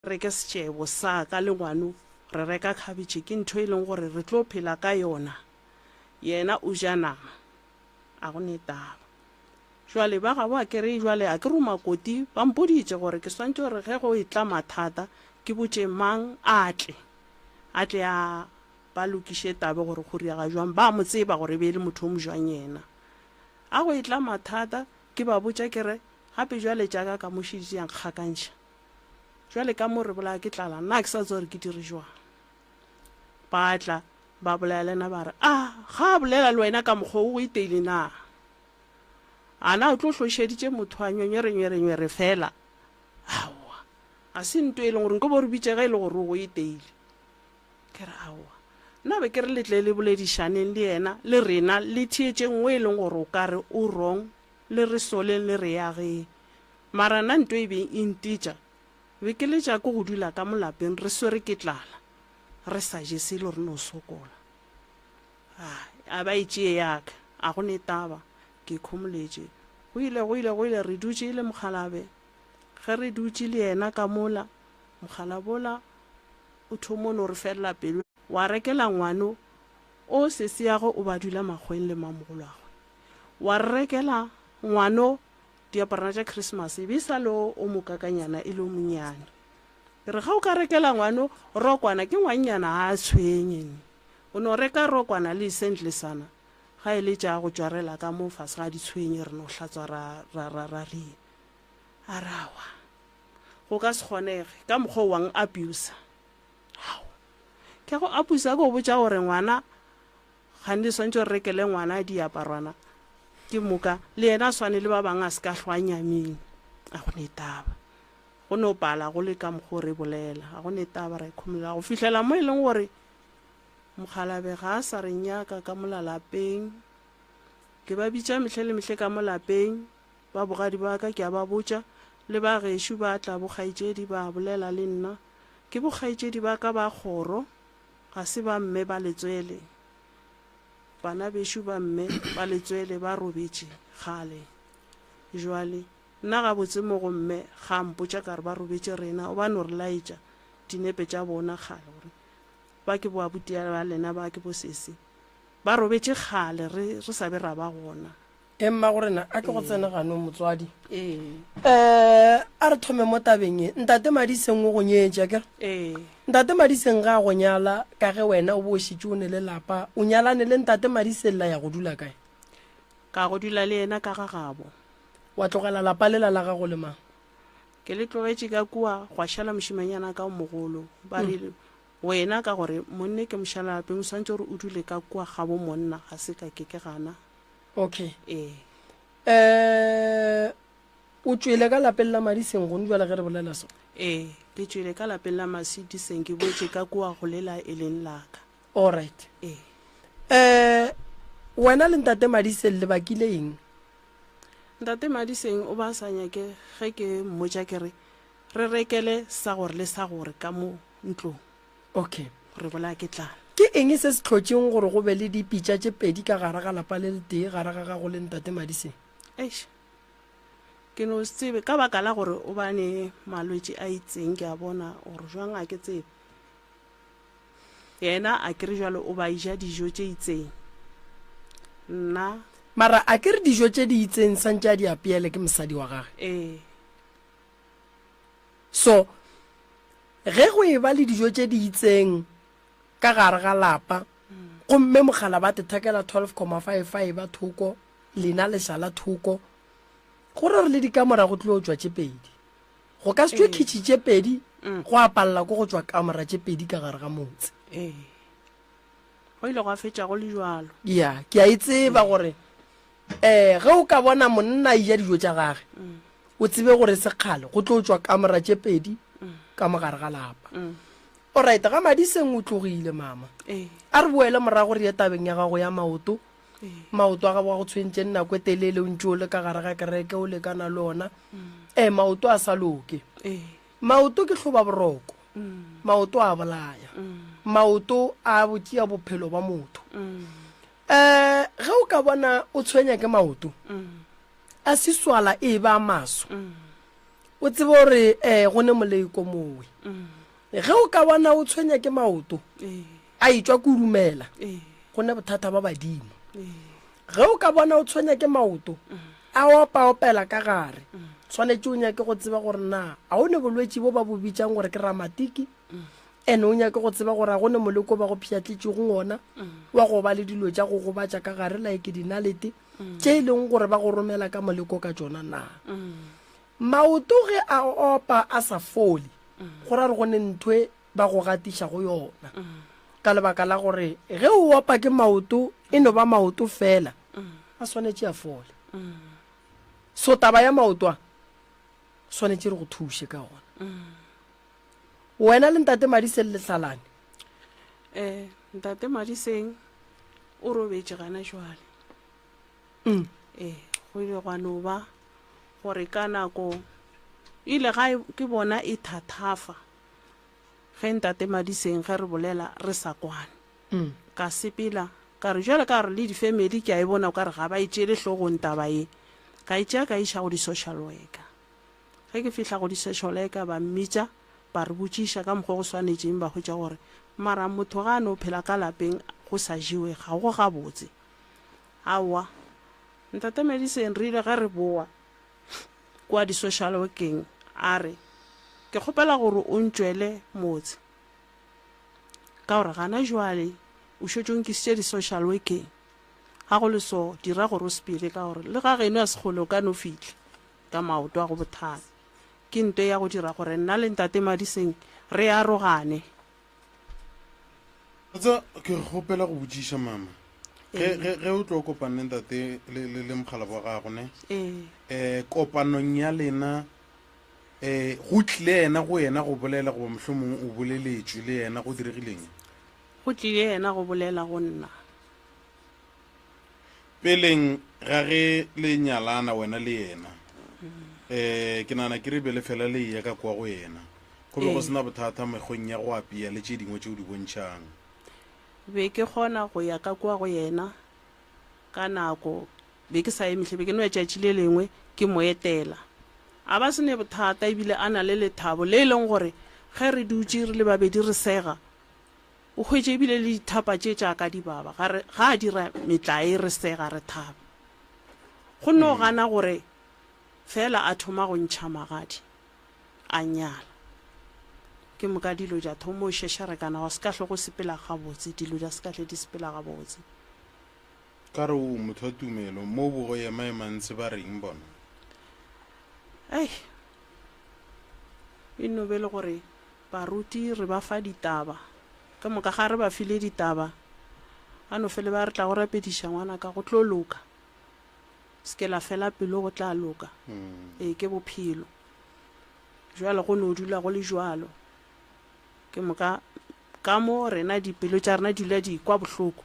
Reke setšebo sa ka le ngwano re reka khabetšhe ke ntho e leng gore re tlo phela ka yona. Yena o ja nama. A go ne taba. Jwale ba gabo a kere jwale a ke re o makoti ba mpoditše gore ke swantše gore ge go etla mathata ke botše mang a tle a tle a ba lokiše tabe gore go riaga jwang ba mo tseba gore e be e le motho o mojwang yena. A go etla mathata ke ba botša ke re gape jwale tša ka ka mo šeditše ya nkgakantšha. Jwale ka mo re bolaya ke tlala nna ke sa tsebe gore ke dire jwang. Ba tla ba bolaya le nna ba re a ga a bolela le wena ka mokgwa o go iteile na? A na o tlo hlošeditše motho a nywere-nywere-nywere fela? Aowa, ga se nto e leng gore nko bo re bitše ge e le gore o go iteile. Ke re aowa, nna be ke re le tle le boledišaneng le yena le rena le theetšeng o e leng gore o ka re o wrong le re soleng le re yageng. Mara nna nto e beng e ntetša be ke letša ke go dula ka mo lapeng re swere ke tlala re sa je selo re no sokola. A ba e tšee ya ka, a go ne taba, ke ikhomoletše. Go ile, go ile, go ile, re dutše le mokgalabe. Ge re dutše le yena ka mola, mokgalabe ola o thomo no re felela pelo. Wa rekela ngwano o sesiagwe o ba dula makgweng le mamogolwagwe. Wa re rekela ngwano diaparana tša Christmas, e be e sa le o mokakanyana e le o monnyane. Ke re ga o ka rekela ngwano rokwana, ke ngwannyana ga a tshwenye. O no reka rokwana le sentlesana, ga e le tša go tšwarela ka mo fase ga ditshwenye re no hlatswa ra, ra, ra, ra ria. A re, Aowa, go ka se kgonege, ka mokgwa o wa ng-abusa. Ao, ke a go abusa ke go botša gore ngwana, kgane swantše o re rekele ngwana diaparwana, ke moka le yena a swane le ba bangwe a se ka hlwa a nyamile. A go ne taba. Go no pala go le ka mokgwa o re bolela, ga go ne taba, ra ikhomolela go fihlela mo e leng gore Mokgalabe ga a sa re nyaka ka mola lapeng. Ke ba bitša mehle le mehle ka mo lapeng, ba bogadi ba ka ke a ba botša, le ba gešo ba tla bokgaetšedi ba bolela le nna. Ke bokgaetšedi ba ka ba kgoro, ga se ba mme ba letswele. Bana bešo ba mme ba letswele ba robetše kgale. Jwale nna gabotse mo go mme ga a mpotša ka re ba robetše rena, o ba no re laetša dinepe tša bona kgale gore Ba ke boabuti ba lena, ba ke bosesi. Ba robetše kgale re, re sa be ra ba gona. Ee, mmagorena, a ke go tsene ganong, motswadi. Ee. Eh, a re thome mo tabeng ye. Ntate Madiseng o go nyetše, akere? Ee. Ntate Madiseng ga a go nyala, ka ge wena o bo o šetše o ne le lapa, o nyalane le Ntate Madiseng la ya go dula kae? Ka go dula le yena ka ga gabo. Wa tlogela lapa lela la gago le mang? Ke le tlogetše ka kua, gwa šala mošemanyana ka o mogolo. Ba re, Wena, ka gore monne ke mošalalapeng, o swanetše gore o dule ka kua gabo monna. Ga se ka ke ke gana. Okay. Ee. Eh, o tšwele ka lapeng la Madiseng gone bjale ge re bolela so? Ee, ke tšwele ka lapeng la Masidiseng, ke boetše ka kua go lela e leng la ka. All right. Ee. Eh, wena le Ntate Madiseng le bakile eng? Ntate Madiseng o ba sa nyake ge ke mmotša ke re, Re rekele sa gore le sa gore ka mo ntlong. Okay. Re bolaya ke tlala. Ke eng se se hlotšeng gore go be le dipitša tše pedi ka gare ga lapa le letee gare ga gago le Ntate Madiseng? Eish. Ke no se tsebe ka baka la gore o ba ne malwetši a itseng ke a bona gore jwang a ke tsebe. Yena a ke re jwale o ba eja dijo tše itseng. Nna. Mara a ke re dijo tše di itseng santše a di apeele ke mosadi wa gage? Ee. So, ge go e ba le dijo tše di itseng ka gare ga lapa, gomme mogala ba tethekela 12,55 ba thoko, lena le šala thoko, go re re le dikamora go tlo tšwa tše pedi. Go ka se tšwe khitšhi tše pedi, go a palela ko go tšwa kamora tše pedi ka gare ga motse. Ee. Go ile gwa fetša go le bjalo. Ya, ke a e tseba gore um ge o ka bona monna a eja dijo tša gage, o tsebe gore sekgale go tlo tšwa kamora tše pedi ka mo gare ga lapa. Alright, ga Madiseng o tlogile mama. A re boele morago re ye tabeng ya gago ya maoto. Maoto a gago a go tshwentšeng nako e telele o ntše o le ka gare ga kereke o lekana le ona. Ee, maoto a sa loke. Maoto ke hloba boroko. Maoto a bolaya. Maoto a tšea bophelo ba motho. Um ge o ka bona o tshwenya ke maoto, a siswala e ba maso. O tsebe gore um go ne moleko mowe. Ge o ka bona o tshwenya ke maoto a etšwa kudumela, go ne bothata ba badimo. Ge o ka bona o tshwenya ke maoto a opaopela ka gare, swanetše o nyake go tseba gore na a o ne bolwetši bo ba bo bitšang gore ke ramatiki, and o nyake go tseba gore a go ne moleko ba go pšhatletšego ona wa go ba le dilo tša go gobatša ka gare like dinalete tše e leng gore ba go romela ka moleko ka tšona na. Maoto ge a opa a sa fole, go ra gore go ne ntho e ba go gatiša go yona. Ka lebaka la gore ge o opa ke maoto, e no ba maoto fela, a swanetše a fole. So taba ya maoto a, swanetše re go thuše ka ona. Wena le Ntate Madiseng le hlalane? Eh, Ntate Madiseng o robetše gana jwale. Ee, go ile gwa no ba gore ka nako ile ga ke bona e thathafa ge Ntate Madiseng ge re bolela re sa kwane. Ka sepela ka re jwale ka gore le di-family ke a e bona o ka re ga ba e tšeele hlogong taba ye. Ka e tšea ka e iša go di-social worker. Ge ke fihla go di-social worker ba mmitša ba re botšiša ka mokgwa o go swanetšeng ba hwetša gore mara motho ga a no phela ka lapeng go sa jewe ga go gabotse. Aowa, Ntate Madison re ile ge re boa kua di-social workeng a re, Ke kgopela gore o ntšwele motse ka gore gana jwale o šetše o nkisitše di-social workeng. Ga go le so, dira gore o sepele ka gore le ga geno ya sekgole o ka no fihla ka maoto a go bothata. Ke nto ya go dira gore nna le Ntate Madiseng re arogane. Tsa ke kgopela go botšiša mama. Ge ge ge o tlo kopana le ntate le le le mogala wa gago ne. Ee. Eh kopanong ya lena eh go tlile yena go yena go bolela goba mohlomong o boleletšwe le yena go diregileng? Go tlile yena go bolela go nna. Peleng ga ge le nyalana wena le yena eh ke nagana ke re be le fela le eya ka kwa go yena. Go be go se na bothata mekgweng ya go apea le tše dingwe tše o di bontšhang. Be ke kgona go ya ka kua go yena ka nako, be ke sa emihle, be ke no ya tšatši le lengwe ke mo etela. A ba se ne bothata ebile a na le lethabo le e leng gore ge re dutše re le babedi re sega, o hwetše ebile le dithapa tše tša ka di baba ga re, ga a dira metlae re sega re thaba. Go no gana gore feela a thoma go ntšha magadi. a nyala. Ke moka dilo dya thoma o šešarekana, gwa se ka hlwe go sepela gabotse, dilo dya se ka hle di sepela gabotse. Ka re o motho wa tumelo, mo bo go ema-ema ntshe ba reng bona? Ei, e no be le gore baruti re ba fa ditaba, ke moka ga re ba file ditaba, ba no fele ba re tla go rapediša ngwanaka, go tlo loka. Se ke la fela pelo, go tla loka. Ee, ke bophelo. Bjale go no dula go le bjalo. Ke moka ka mo rena dipelo tša rena di dula di kwa bohloko.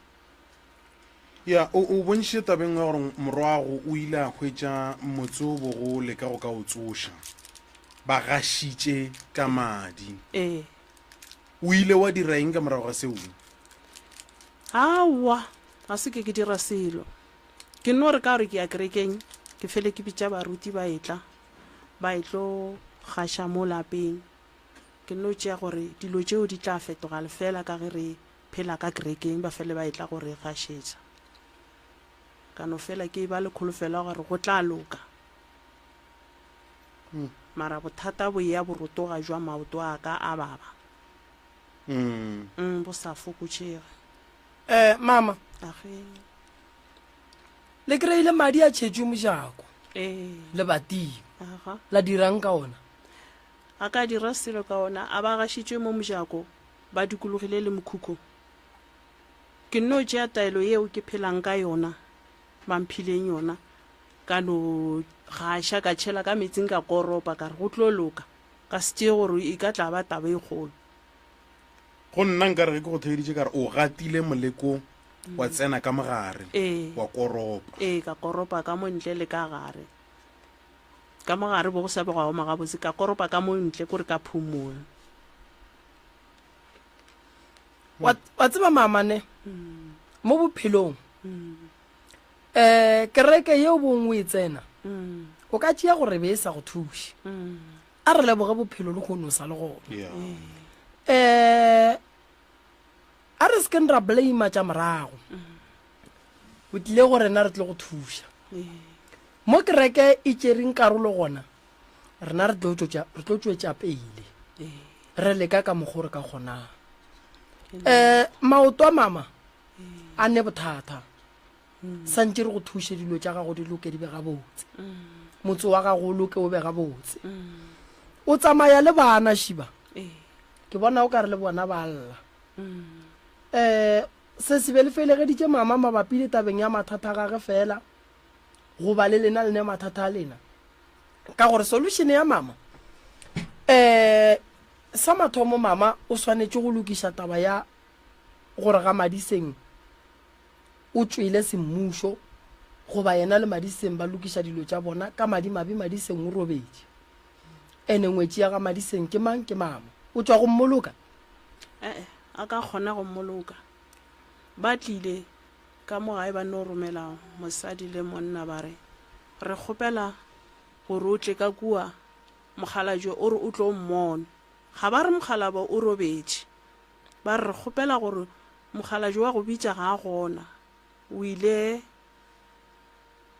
Ya, o, o bontšhitše tabeng ya gore morwago o ile a hwetša motse o bogo leka go ka o tsoša. Ba gašitše ka madi. Ee. O ile wa dira eng ka morago ga seo? Aowa, ga se ke ke dira selo. Ke no re ka gore ke ya kerekeng, ke fele ke bitša baruti ba etla, ba etlo gaša mo lapeng. Ke no tšea gore dilo tšeo di tla fetoga lefela ka ge re phela ka kerekeng, ba fele ba etla go re gašetša. Ka no fela ke eba le kholofelo ya gore go tla loka. Mara bothata bo eya bo rotoga jwa maoto a ka a baba. Mm, bo sa fokotšege. Eh, mama. Age. Le kry-ile madi a tšhetšwe mojako. Ee. Lebating. Aga. La dirang ka ona? A ka dira selo ka ona, a ba gašitšwe mo mojako, ba dikologile le mokhukhu. Ke nno tšea taelo yeo ke phelang ka yona, ba mphileng yona, ka no gaša, ka tšhela ka meetseng, ka koropa, ka re go tlo loka. Ka se tšee gore e ka tla ba taba e kgolo. Go nna nkare ge ke go theeditše ka re o gatile moleko wa tsena ka mogare Ee. wa koropa. Ee, ka koropa ka mo ntle le ka gare. Ka mo gare bo go sa be gwa oma gabotse, ka koropa ka mo ntle kore ka phumola. Wa, wa tseba mama ne, mo bophelong, eh, kereke yeo bong o e tsena, o ka tšea gore be e sa go thuše. A re leboge bophelo le kgono sa le gona. Um a re sekeng ra blame tša morago. O tlile go rena re tle go thuša. Mo kereke e tšereng karolo gona, rena re tlo tšwetša re tlo tšwetša pele. Re leka ka mokgwa re ka kgonang. Um maoto a mama a ne bothata. Santše re go thuše dilo tša gago di loke di be gabotse. Motse wa gago o loke o be gabotse. O tsamaya le bana šiba. Ke bona o ka re le bona ba lla. Um se se be le felegeditše mama mabapi le tabeng ya mathata a gage fela goba le lena le ne mathata a lena. Ka gore solution ya mama um sa mathomo mama o swanetše go lokiša taba ya gore ga Madiseng o tšwele semmušo goba yena le Madiseng ba lokiša dilo tša bona ka madimabe Madiseng o robetše. Ene ngwetši ya ga Madiseng ke mang? Ke mama. O tšwa go mmoloka? E-e, a ka kgona go mmoloka. Ba tlile ka mo gae ba no romela mosadi le monna ba re, Re kgopela gore o tle ka kua, mokgalabje o re o tlo mmona. Ga ba re mokgalabje o robetše. Ba re, Re kgopela gore Mokgalabje wa go bitša ga a gona. O ile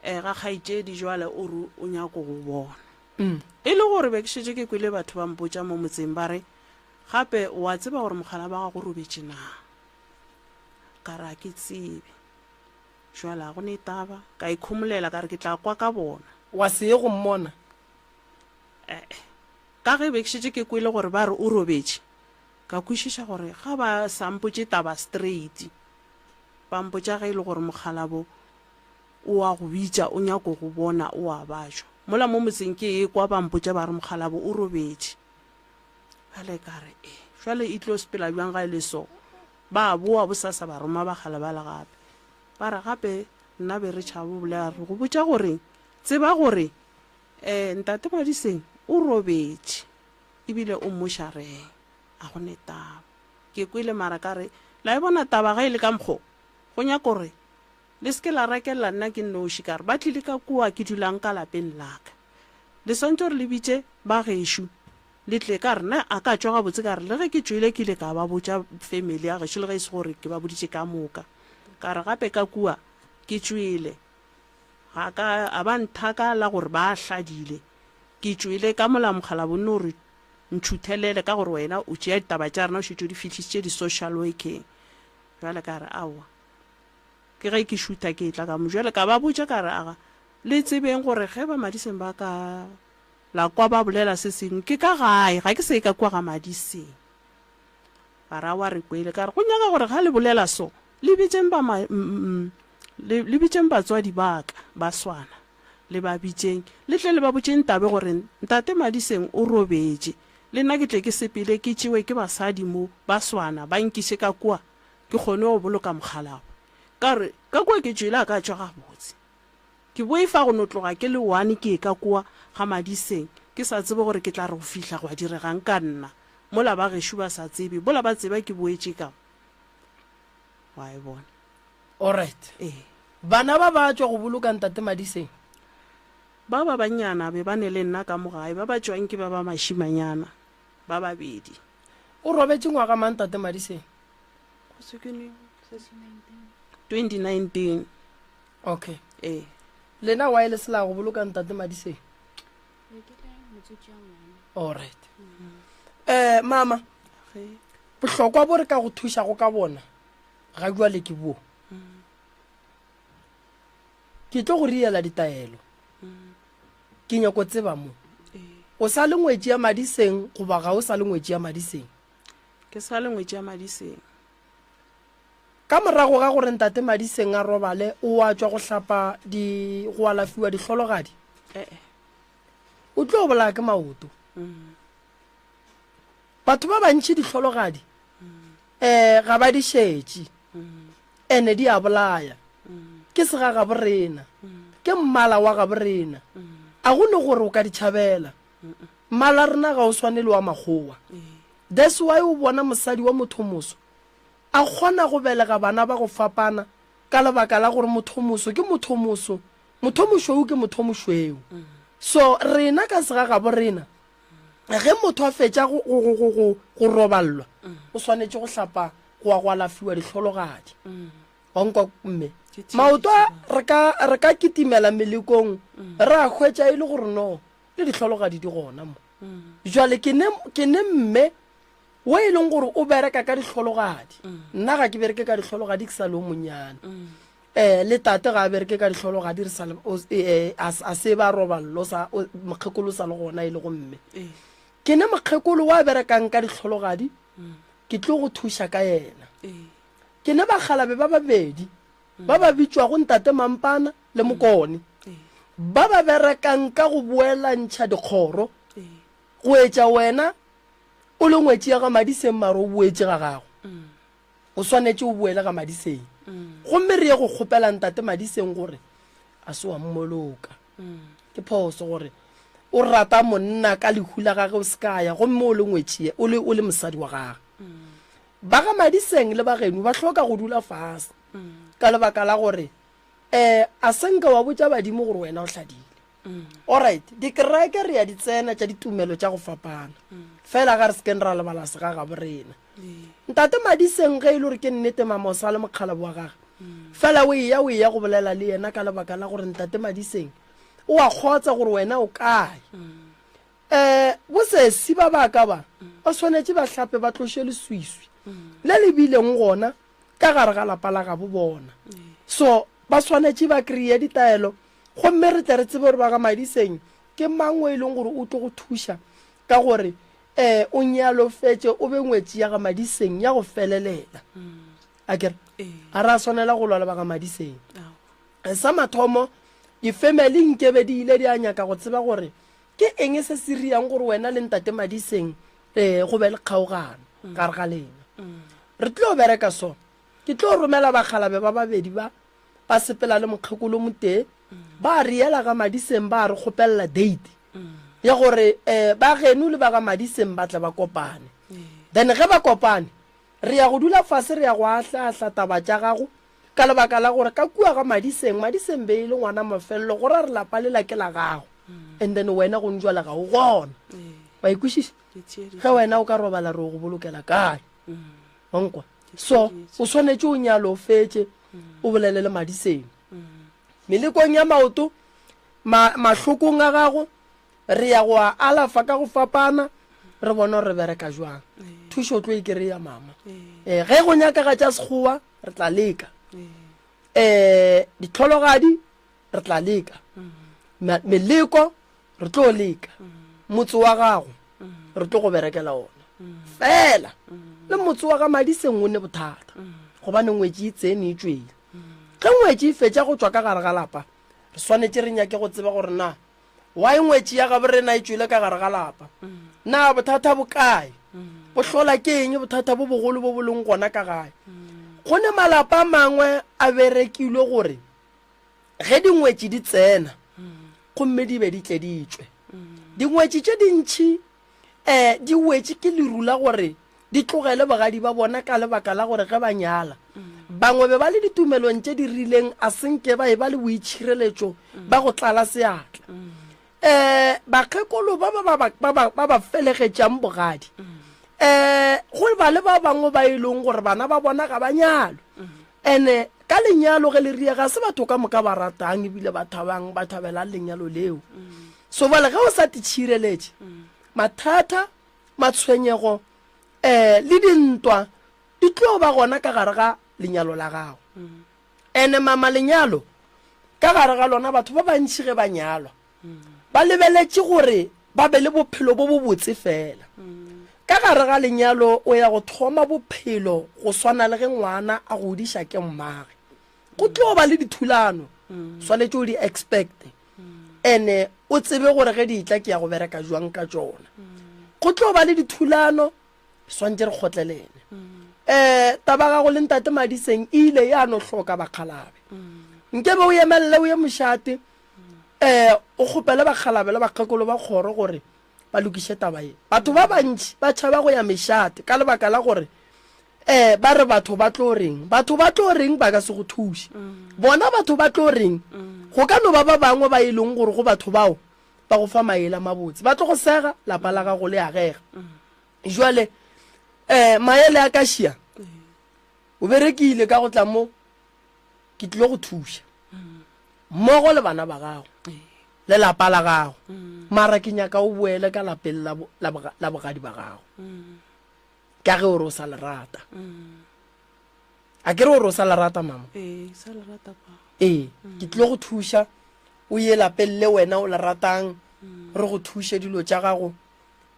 eh, ga kgaetšedi jwale o re o nyako go bona. E le gore be ke šetše ke kwele batho ba mpotša mo motseng ba re, Gape o a tseba gore mokgalabje wa gago o robetše na? Ka re, A ke tsebe. Jwale ga go ne taba. Ka ikhomolela ka re ke tla kwa ka bona. Wa se ye go mmona? E-e. Ka ge be ke šetše ke kwele gore ba re o robetše, Ka kwešiša gore ga ba sa mpotše taba straight, ba mpotša ge e le gore mokgalabo o a go bitša o nyako go bona o a bajwa. Mola mo motseng ke ekwa ba mpotša ba re mokgalabo o robetše. Bjale ka re e, jwale e tlo sepela bjang ga e le so? Ba boa bosasa ba roma bakgala bale gape. Ba re gape nna be re tšhaba go bolela re go botša gore tseba gore um ntate Madiseng o robetše. Ebile o mmošareng. A go ne taba. Ke kwele mara ka re, La e bona taba ge e le ka mokgo? Go nyaka gore le se ke la rakelela nna ke nnoši. Ka re, Ba tlile ka kua ke dulang ka lapeng la ka. Le swantše gore le bitše ba gešo le tle. Ka re, Na a ka tšwa gabotse? Ka re, Le ge ke tšwele ke ile ka ba botša family ya gešo le ge e se gore ke ba boditše ka moka. Ka re, Gape ka kua ke tšwele ga ka a ba nthaka la gore ba hladile. Ke tšwele ka mola mokgalabonne o re ntšhuthelele ka gore wena o tšea ditaba tša rena o šetše o di fihlišitše di-social workeng. Bjale ka re aowa. Ke ge ke šutha ke etla ka mo. Bjale ka ba botša ka re aga le tsebeng gore ge ba Madiseng ba ka la kwa ba bolela se sengwe ke ka gae, ga ke se ye ka kua ga Madiseng. Ba re aowa re kwele. Ka re go nyaka gore ga le bolela so le bitšeng ba ma, le bitšeng batswadi ba ka ba swana. Le ba bitšeng, le tle le ba botšeng tabe gore Ntate Madiseng o robetše. Le nna ke tle ke sepele ke tšewe ke basadi mo ba swana, ba nkiše ka kua ke kgone go boloka mokgalabwe. Ka re, Ka kua ke tšwele a ka tšwa gabotse. Ke boifa go no tloga ke le one ke ye ka kua ga Madiseng ke sa tsebe gore ke tla re go fihla gwa diregang ka nna mola ba gešo ba sa tsebe, bola ba tseba ke boetše ka mo. Wa e bona? Alright. Ee. Bana ba ba tšwa go boloka Ntate Madiseng? Ba ba bannyana be ba ne le nna ka mo gae, ba ba tšwang ke ba ba mašimanyana ba babedi. O robetše ngwaga mang Tate Madiseng? Go se ke neng? 2019. Okay. Ee. Lena why le se la go boloka Ntate Madiseng? Alright. Eh mama, bohlokwa bo re ka go thušago ka bona ga jwale ke bo. Ke tlo go riela ditaelo. Ke nyako tseba mo. O sa le ngwetši ya Madiseng goba ga o sa le ngwetši ya Madiseng? Ke sa le ngwetši ya Madiseng. Ka morago ga gore Ntate Madiseng a robale, o a tšwa go hlapa di go alafiwa dihlologadi? E-e. O tlo bolaya ke maoto. Batho ba bantši dihlologadi um ga ba di šetše. Ene di a bolaya. Ke segagabo rena. Ke mmala wa gabo rena. A go ne gore o ka di tšhabela. Mmala rena ga o swane le wa makgowa. That's why o bona mosadi wa mothomoso a kgona go belega bana ba go fapana ka lebaka la gore mothomoso ke mothomoso, mothomošweu ke mothomošweu. So rena ka segagabo rena. Ge motho a fetša go, go, go, go, go, go roballwa, o swanetše go hlapa go wa go alafiwa dihlologadi. Wa nkwa mme? Maoto a re ka, re ka kitimela melekong, ra hwetša e le gore no, le dihlologadi di gona mo. Jwale ke ne, ke ne mme wo e leng gore o bereka ka dihlologadi. Nna ga ke bereke ka dihlologadi ke sa le o monnyane. Eh, le tate ga a bereke ka dihlologadi re sa le, o, eh, a, a se ba roballo sa, o, mokgekolo o sa le gona e le go mme. Ke ne mokgekolo wa berekang ka dihlologadi, ke tlo go thuša ka yena. Ke ne bakgalabe ba babedi ba ba bitšwago Ntate Mampana le Mokone, ba ba berekang ka go boelantšha dikgoro go etša wena o le ngwetši ya ga Madiseng mara o boetše ga gago. O swanetše o boele ga Madiseng. Gomme re ye go kgopela Ntate Madiseng gore a se wa mmoloka. Ke phoso gore o rata monna ka lehu la gage o se ka ya gomme o le ngwetši o le o le mosadi wa gage. Ba ga Madiseng le ba geno ba hloka go dula fase ka lebaka la gore um a se nka wa botša badimo gore wena o hladile. Alright, dikereke re ya di tsena tša ditumelo tša go fapana, fela ga re se keng ra lebala segagabo rena. Ntate Madiseng ge e le gore ke nnete mama o sa le mokgalabo wa gage, fela o eya o eya go bolela le yena ka lebaka la gore Ntate Madiseng o a kgotsa gore wena o kae. Um bosesi ba ba ka ba ba swanetše ba hlape ba tloše leswiswi le le bileng gona ka gare ga lapa la gabo bona. So ba swanetše ba kreye ditaelo gomme re tle re tsebe gore ba ga Madiseng ke mang o e leng gore o tlo go thuša ka gore um o nyalofetše o be ngwetši ya ga Madiseng ya go felelela. A kere ga re a swanela go lwa le ba ga Madiseng. Sa mathomo difemeli nkebe di ile di a nyaka go tseba gore Ke eng se se riang gore wena le Ntate Madiseng eh, go be le kgaogano gare ga lena? Re tlo bereka so. Ke tlo romela bakgalabe ba babedi ba, ba sepela le mokgekolo motee, ba re yela ga Madiseng ba re kgopelela date ya gore eh, ba geno le ba ga Madiseng ba tle ba kopane. Then ge ba kopane, re ya go dula fase re ya go ahlaahla taba tša gago Ka lebaka la gore ka kua ga Madiseng, Madiseng be e le ngwana mafelelo, go ra re lapa lela ke la gago. And then wena go njwale ga o gona. Wa e kwešiša? Ge wena o ka robala re o go bolokela kae? Wa nkwa? So, o swanetše o nyale o fetše, o bolele le Madiseng. Melekong ya maoto, ma, mahlokong a gago, re ya go a alafa ka go fapana, re bone gore re bereka jwang. Thušo o tlo e kry-a mama. Eh, ge go nyakega tša Sekgowa, re tla leka um ditlhologadi re tla leka meleko re tlo leka motse wa gago re tlo go berekela ona fela le motse wa ga madiseng o ne bothata gobane ngwetši e tsene e tšwele ge ngwetši e fetša go tšwa ka gare ga lapa re swanetše re nyake go tseba gore na Why ngwetši ya gabo rena e tšwele ka gare ga lapa? Na bothata bo kae? Bo hlola ke eng bothata bo bogolo bo bo leng gona ka gae? Go ne malapa a mangwe a berekilwe gore ge dingwetši di tsena gomme di be di tle di tšwe. Dingwetši tše dintši um di wetše ke leru la gore di tlogele bogadi ba bona ka lebaka la gore ge ba nyala bangwe be ba le ditumelong tše di rileng a senke ba e ba le boitšhireletšo ba go tlala seatla um bakgekolo ba ba ba felegetšang bogadi um go ba le ba bangwe ba e leng gore bana ba bona ga ba nyalwe ene ka lenyalo ge le rie ga se batho ka moka ba ratang ebile ba thabang ba thabelang lenyalo leo so bale ge o sa titšhireletše mathata matshwenyego um le dintwa di tlo ba gona ka gare ga lenyalo la gago ene mama lenyalo ka gare ga lona batho ba bantši ge ba nyalwa ba lebeletše gore ba be le bophelo bo bobotse fela. Ka gare ga lenyalo o ya go thoma bophelo go swana le ge ngwana a godiša ke mmage. Go tlo ba le dithulano, swanetše o di expecte ene o tsebe gore ge di tla ke ya go bereka jwang ka tšona. Go tlo ba le dithulano, swantše re kgotlelene. Um taba gago le ntate Madiseng e ile ya no hloka bakgalabe. Nkebe o emelele o ye mošate um o kgopele bakgalabe le bakgekolo ba kgoro gore ba lokiše taba ye. Batho ba bantši ba tšhaba go ya mešate ka lebaka la gore um ba re batho ba tlo reng. Batho ba tlo reng ba ka se go thuše. Bona batho ba tlo reng go ka no ba ba bangwe ba e leng gore go batho bao. ba go fa maele a mabotse. Ba tlo go sega, lapa la gago le agega. Jwale um maele a ka šia, o berekile ka go tla mo, ke tlilo go thuša mmogo le bana ba gago le lapa la gago, mara ke nyaka o boele ka lapeng la bogadi ba gago ka ge o re o sa le rata. A ke re o re o sa le rata mama? Ee, sa le rata pa. Ee, ke tlilo go thuša o ye lapeng le wena o le ratang, re go thuše dilo tša gago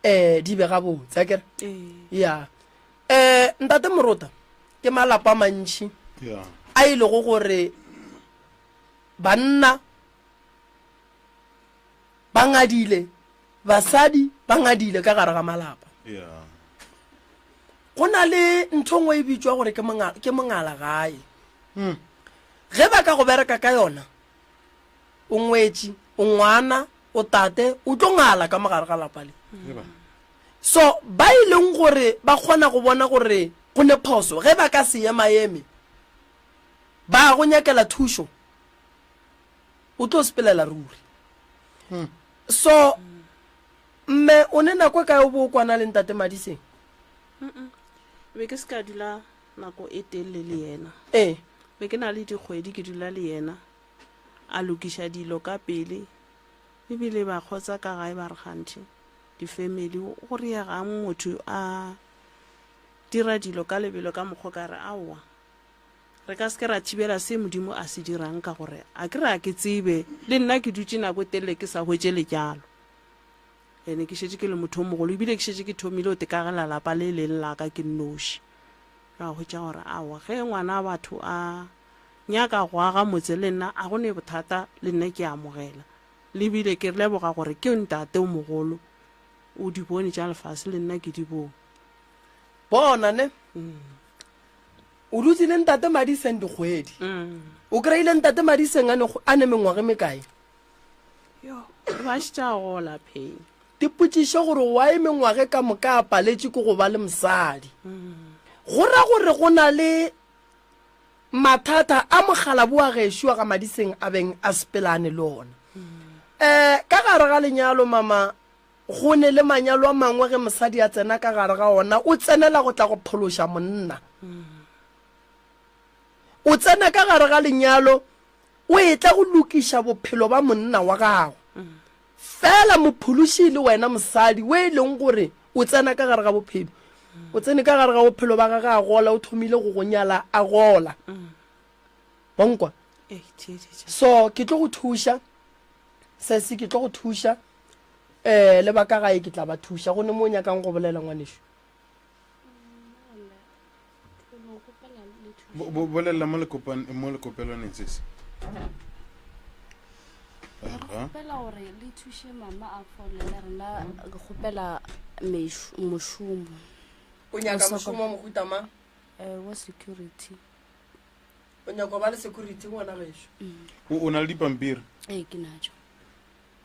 um di be gabotse, a ke re? Ee. Ya. Um ntate Morota, ke malapa a mantši Yeah. a e lego gore banna ba ngadile, basadi ba ngadile ka gare ga malapa. Yeah. Go na le ntho nngwe e bitšwa gore ke monga, ke mongala gae. Hmm. Ge ba ka go bereka ka yona, o ngwetši, o ngwana, o tate, o tlo ngala ka mogare ga lapa le. Eba. So ba e leng gore ba kgona go bona gore go ne phoso, ge ba ka se emaeme ba go nyakela thušo, o tlo sepelela ruri. Hmm. So mme o ne nako e kae o bo o kwana le ntate Madiseng? Mm-mm. Be ke se ka dula nako e telele le yena. Ee. Be ke na le dikgwedi ke dula le yena, a lokiša dilo ka pele, ebile ba kgotsa ka gae ba re kganthe di-family go riegang motho a dira dilo ka lebelo ka mokgwa ka re aowa re ka se ke ra thibela se Modimo a se dirang ka gore a ke re a ke tsebe le nna ke dutše nako e telele ke sa hwetše lenyalo. Ene ke šetše ke le motho o mogolo ebile ke šetše ke thomile go tekagela lapa le leng la ka ke nnoši. Ra hwetša gore aowa ge ngwana batho a nyaka go aga motse le nna a go ne bothata le nna ke a amogela. Le bile ke leboga gore ke ntate o mogolo o di bone tša lefase le nna ke di bone. Bona ne o dutse le ntate Madiseng dikgwedi. O kry-ile ntate Madiseng a ne a ne mengwaga e mekae? Yo, ba šetše a gola pheng. Dipotšišo gore why mengwaga ka moka a paletše ke go ba le mosadi. Go ra gore go na le mathata a mokgalabo wa gešo wa ga Madiseng a beng a sepelane le ona. Um ka gare ga lenyalo mama go ne le manyalo a mangwe ge mosadi a tsena ka gare ga ona o tsenela go tla go phološa monna. O tsena ka gare ga lenyalo o etla go lokiša bophelo ba monna wa gago. Fela mophološi le wena mosadi o e leng gore o tsena ka gare ga bophelo. O tsene ka gare ga bophelo ba gage a gola, o thomile go go nyala a gola. Wa nkwa? So ke tlo go thuša sesi, ke tlo go thuša um le ba ka gae ke tla ba thuša. Go ne mo o nyakang go bolela ngwanešu? Bolelela mo mo lekopelwaneng sesi. Re kgopela gore le thuše mama a fole le rena re kgopela mošomo. O nyaka mošomo wa mohuta mang? Eh, wa security. O nyaka ba le security ngwana gešo? Mm. O na le dipampiri? Ee, ke natšo.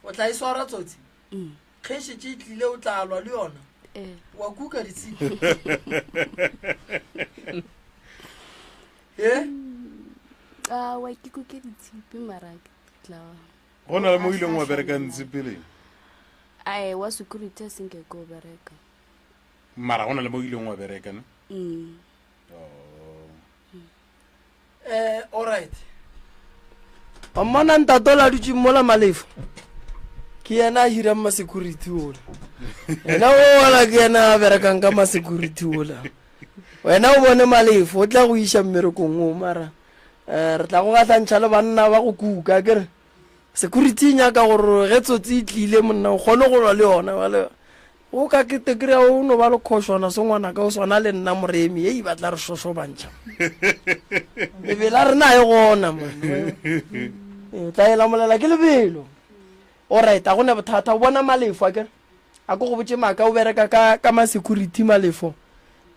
O tla e swara tsotsi? Mm. Ge e šetše e tlile o tla lwa le yona? Ee. Wa kuka ditshipi? E? Awa, ke kuke ditshipi mara ke tla. Go na le mo ileng wa bereka ntsi pele? Ae, wa security a senke ke o bereka. Mara go na le mo ileng wa bereka ne? Mm. Oh. Eh, all right. Wa mmona ntate ola dutše mola Malefo? Ke yena a hirang ma-security ola. Yena ola ke yena a berekang ka ma-security ola. Wena o bone Malefo o tla go iša mmerekong o mara eh, re tla go gahlantšha le banna ba go kuka ke re security e nyaka gore ge tsotsi e tlile monna o kgone go lwa le yona bale O ka ke te kry-a o no ba le khošwana se ngwanaka o swana le nna moremi ei ba tla re šošobantšha mebele a rena a e gona man o tla e lamolela ke lebelo alright a gone bothata o bona malefo a kere a ko go botse maaka o bereka ka ka ma-security malefo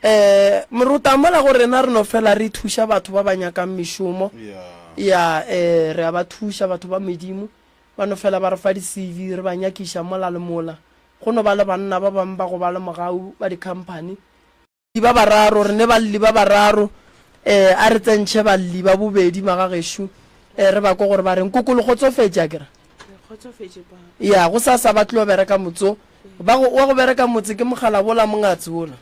um morota mola go rena re no fela re thuša batho ba ba nyakang mešomo ya um re a ba thuša batho ba medimo ba no fela ba re fa di-cv re ba nyakiša mola le mola Go no ba le banna ba bangwe ba go ba le mogau ba dikhamphani. Ba bararo, re ne balli ba bararo. Eh, a re tsentšhe balli ba bobedi magagešo, eh, re ba kwe gore ba reng. Koko, le kgotsofetše, a ke re? kgotsofetše papa. Ya, go sasa ba tlo bereka motso. Ba go, wa go bereka motse ke mogala wola mongatse wola.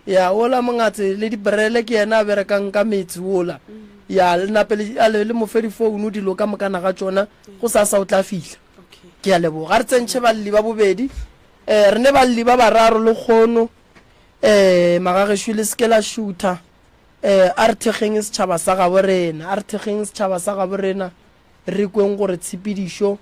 Ya, wola mongatse le dibrele ke yena a berekang ka metse wola. Ya, le nape le, a le, le mo fe difounu dilo ka mokana ga tšona, go sasa o tla fihla. Ke a leboga. A re tsentšhe balli ba bobedi. Eh, re ne balli ba bararo le kgono. Eh, magagešo le seke la šutha. Eh, a re thekgeng setšhaba sa gabo rena. A re thekgeng setšhaba sa gabo rena. Re kweng gore tshepedišo.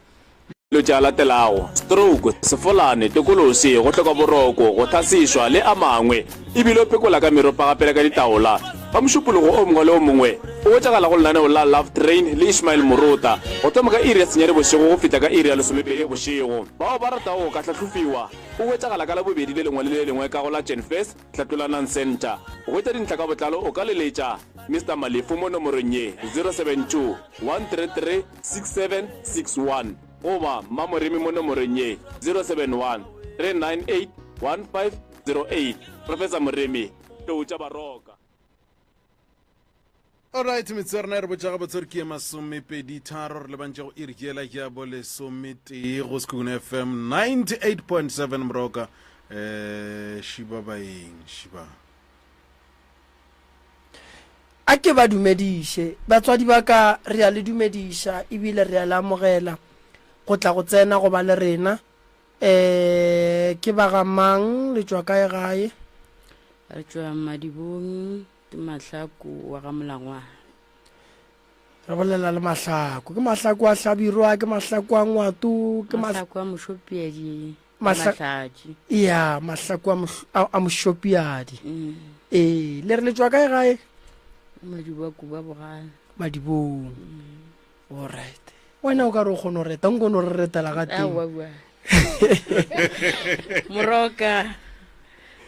Dilo tše a latelago, stroke, sefolane, tokolosi, go hloka boroko, go thasišwa, le a mangwe, e bile o phekola ka meropa gape le ka ditaola. Ka Mošupologo o mongwe le o mongwe, o hwetšagala go lenaneo la Love Train le Ishmael Morota, go thoma ka iri ya senyane bošego go fihla ka iri ya lesomepedi bošego. Bao ba ratago go ka hlahlofiwa, o hwetšagala ka Labobedi le lengwe le le lengwe ka go la Genfest, Hlatlolanang Centre. Go hwetša dintlha ka botlalo o ka leletša Mister Malefu mo nomorong ye, 072 133 6761 goba Mma Moremi mo nomorong ye, 071 398 1508. Professor Moremi, Tlou tša Baroka. Alright, metsotso ya rena e re botša gabotse gore ke ye masomepeditharo re lebantše go iri ke yela ya bolesometee go Sekhukhune FM 98.7 Moroka eh šiba baeng šiba. A ke ba dumediše. Batswadi ba ka, re a le dumediša ebile re a le amogela go tla go tsena go ba le rena. Um ke ba ga mang, le tšwa kae gae? Re tšwa Madibong. Ke Mahlaku wa ga Molangwana. Re bolela le Mahlaku. Ke Mahlaku a Hlabirwa, ke Mahlaku a Ngwato, ke Mahlaku a Mošopiadi, Mahlatši. Ya, Mahlaku a, a Mošopiadi. Mm. Ee, le re le tšwa kae gae? Madibo a Kuba Bogale. Madibong. Mm. All right. Wena o ka re o kgona go reta, nko no re retela ga teng. Moroka,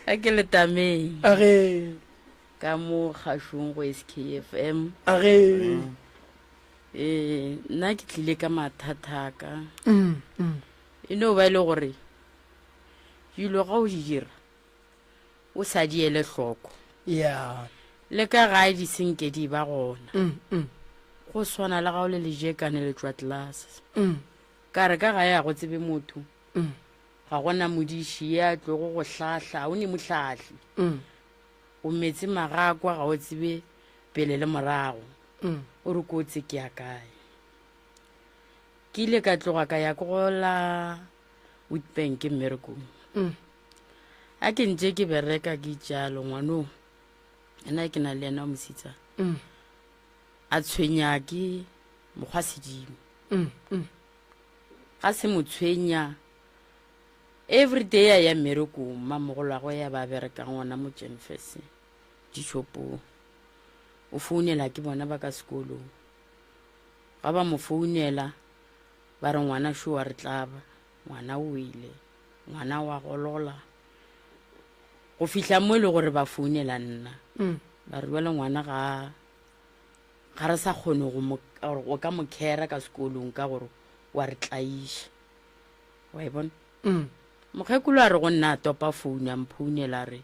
a ke letameng. A ge. Ka mo kgašong go SKFM. A ge. Ee, nna ke tlile ka mathata a ka. Mm, mm. E no ba e le gore dilo ga o di dira o sa di ele hloko. Yeah. Le ka gae di senke di ba gona. Mm, mm. Go swana le ga o le lejekane le tšwa tlase. Mm. Ka re ka gae ga go tsebe motho. Mm. Ga gona modiši ye a tlogo go hlahla, o ne mohlahli. Mm. O metse magakwa ga o tsebe pele le morago. Mm. O re kotsi ke ya kae. Ke ile ka tloga ka ya ko go la Witbank mmerekong. Mm. A ke ntše ke bereka ke itšalo ngwanong. Ena ke na le yena wa mosetsana. Mm. A tshwenya ke mokgwa sedimo. Mm. Mm. Ga se mo tshwenya every day a ya mmerekong mmamogolwagwe ya ba berekang gona mo Jenfes dishopong. O founela ke bona ba ka sekolong. Ga ba mo founela ba re ngwana šo wa re tlaba, ngwana o wele, ngwana wa golola. Go fihla mo e le gore ba founela nna. Mm. Ba re jwale ngwana ga ga re sa kgone go mo go ka mo khera ka sekolong ka gore wa re tlaiša. Wa e bona? Mm. Mokgekolo a re go nna a topa founu a mphounela a re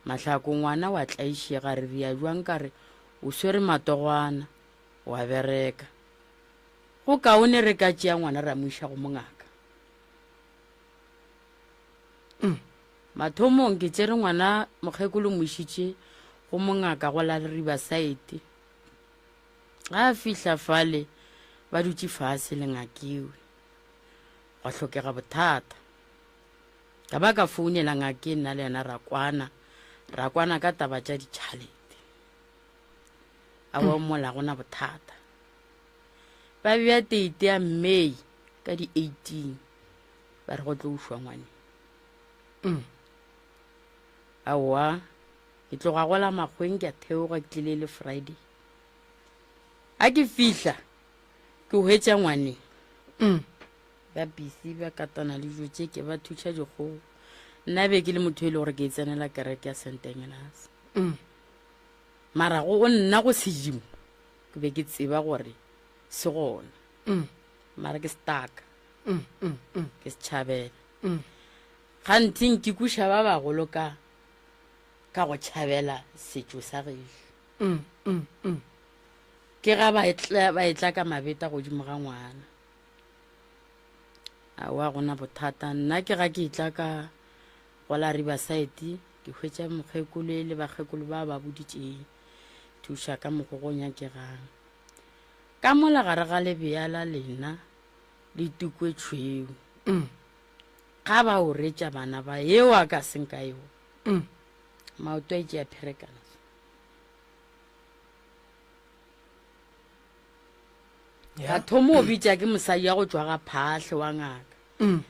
Mahlako ngwana wa tlaišega re ria jwang ka re o swere matogwana wa bereka. Go kaone re ka tšea ngwana ra mo iša go mongaka. Mm. Mathomong ke tšere ngwana mokgekolo mo išitše go mongaka go la Riverside. Ga a fihla fale ba dutše fase le ngakewe. Gwa hlokega bothata. Ka ba ka founela ngake nna le yena ra kwana, ra kwana ka taba tša ditšhalete. A wa mola gona bothata. Ba bea teite ya May ka di 18 ba re go tlo ušwa ngwane. Mm. Aowa, ke tloga go la makgweng ke a theoga ke tlile le Friday. A ke fihla ke hwetša ngwane. Mm. Ba busy ba katana le dijo tše ke ba thuša dikgogo. Nna be ke le motho e le gore ke e tsenela kereke ya St. Agnes. Mm. Mara go nna go sedimo ke be ke tseba gore se gona. Mm. Mara ke staka. Mm, mm, mm. Ke se tšhabela. Mm. Gantsi nkikuša ba bagolo ka ka go tšhabela setšo sa gešo. Mm, mm, mm. Ke ga ba etla, ba etla ka mabeta godimo ga ngwana. Aowa gona bothata. Nna ke ga ke tla ka go la Riverside ke hwetša mokgekolo e le bakgekolo ba ba boditšeng thuša ka mokgo go nyakegang. Ka mola gare ga lebea la lena le tukwe tšhweu. Mm. Ga ba o retša bana ba eo a ka seng ka eo. Mm. Maoto a itše a pherekana. Ka thomo o bitša ke mosadi ya go tšwa ga phahle wa ngaka. Mm.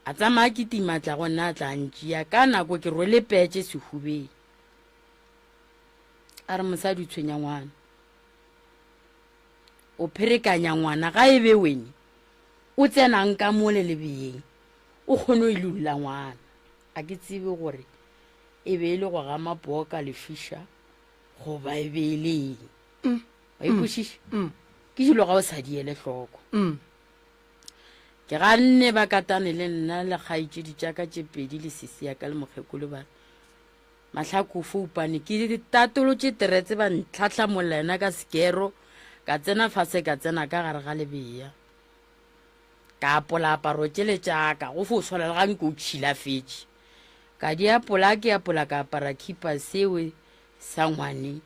A tsamaya ke tima tla go nna tla ntšea ka nako ke rwele petše sehubeng. A re mosadi o tshwenya ngwana. O pherekanya ngwana ga e be wene o tsenang ka mole lebeyeng o kgone o ilulla ngwana. A ke tsebe gore e be e le go gama poo ka lefiša goba e be e le eng. Mm. Wa ikwešiša? Mm. Ke dilo ga o sa di ele hloko. Mm. Ke ganne ba katane le nna le kgaetšedi tša ka tše pedi le sisi ya ka le mokgekolo ba re Mahlaku foupane ke tatolotše teretse ba ntlhatlhamolla yena ka sekero ka tsena fase ka tsena ka gare ga lebea ka apola aparo tšele tšaka go fo swana le ga nke o tšhilafetše ka di apola ke apola ka apara khipa sewe sa ngwane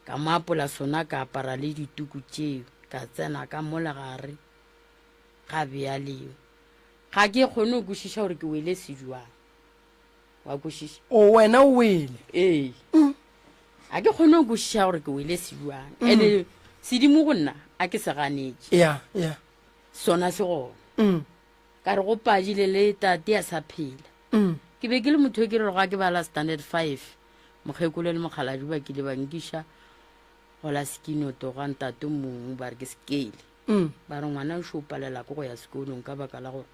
ka mo apola sona ka apara le dituku tšeo ka tsena ka mola gare ga bea leo ga ke kgone go kwešiša gore ke wele sejuang wa kwešiša o wena o wele ee mm. a ke kgone go kwešiša gore ke wele sejuang mm. ene sedimo go nna a ke se ganetše ya ya sona se gona mm. ka re go padile le tate a sa phela mm. ke be ke le motho e ke re ga ke bala standard five mokgekolo le mokgaladi ba kile ba nkiša go la sekinoto ga ntate mongwe ba re ke sekele mm. ba re ngwana o šo palela ke go ya sekolong ka baka la gore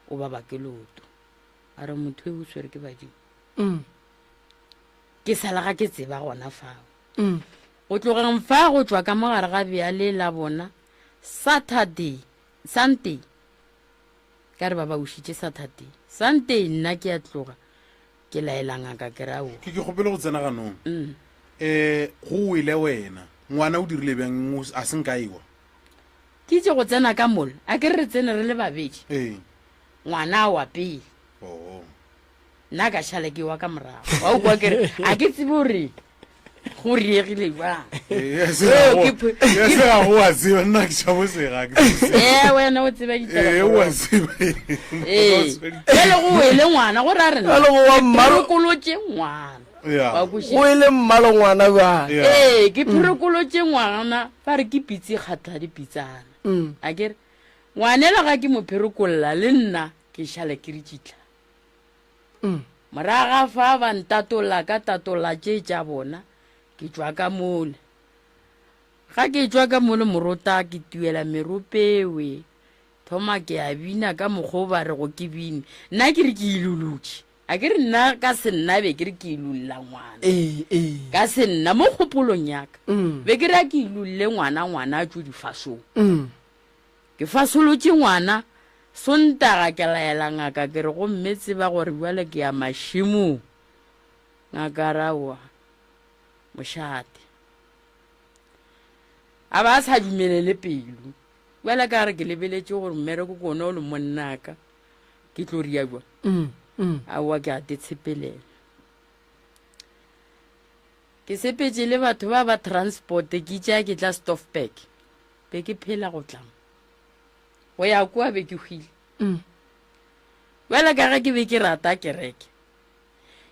o ba bake loto a re motho e o swere ke badimo mm. ke sala ga ke tseba gona fao mm. go tlogeng fa go tšwa ka mogare ga bjale la bona saturday sunday ka re ba ba ušitše saturday sunday nna ke a tloga ke laela ngaka ke ra o ke ke kgopele go tsena ganong um go wele wena ngwana o dirile bjang a se nka ewa ke itse go tsena ka mola a ke re re tsene re le babedi ee ngwana a wa pele oh. nna ka šale ke wa ka morago wa o kwa kere a ke tsebe gore go riegile jang Ee, se ga go- ee, se ga go wa tseba nna ke tšhabo sega ke tsebe. ee wena o tseba Ee, o a tseba ee jale go wele ngwana go ra rena Jwale go wa mmalo- pherekolotše ngwana Yeah. wa kwešiša? go e le mmalo ngwana bjale Yeah. ee ke pherekolotše ngwana ba re ke pitse kgatla dipitsana Mm. a kere Ngwanela ga ke mo pherekolla le nna ke šale ke re tšitla. Mm. Moraga fa ba ntatolla ka tatolla tše tša bona ke tšwa ka mole. Ga ke tšwa ka mole morota ke tuela meropewe thoma ke a bina ka mokgwa o ba rego ke bine. Nna ke re ke ilolotše. A ke re nna ka se nna be ke re ke ilolla ngwana. Ee, ee. Ka se nna mo kgopolong ya ka. Mm. Be ke re a ke ilolle ngwana ngwana a tšwe difasong. Mm. Ke fasolotše ngwana, Sontaga ke laela ngaka ke re gomme tseba gore bjale ke ya mašemong. Ngaka a re aowa, mošate. A ba a sa dumelele pelo. Bjale ka re ke lebeletše gore mmereko ke ona o le monnaka, ke tlo ria jwang? Mm, mm. Aowa ke a te tshepelela. Ke sepetše le batho ba ba transport ke itše a ke tla Stoffberg. Be ke phela go tla mo. Go ya kua be ke hwile. Mm. Bjale ka ge ke be ke rata kereke.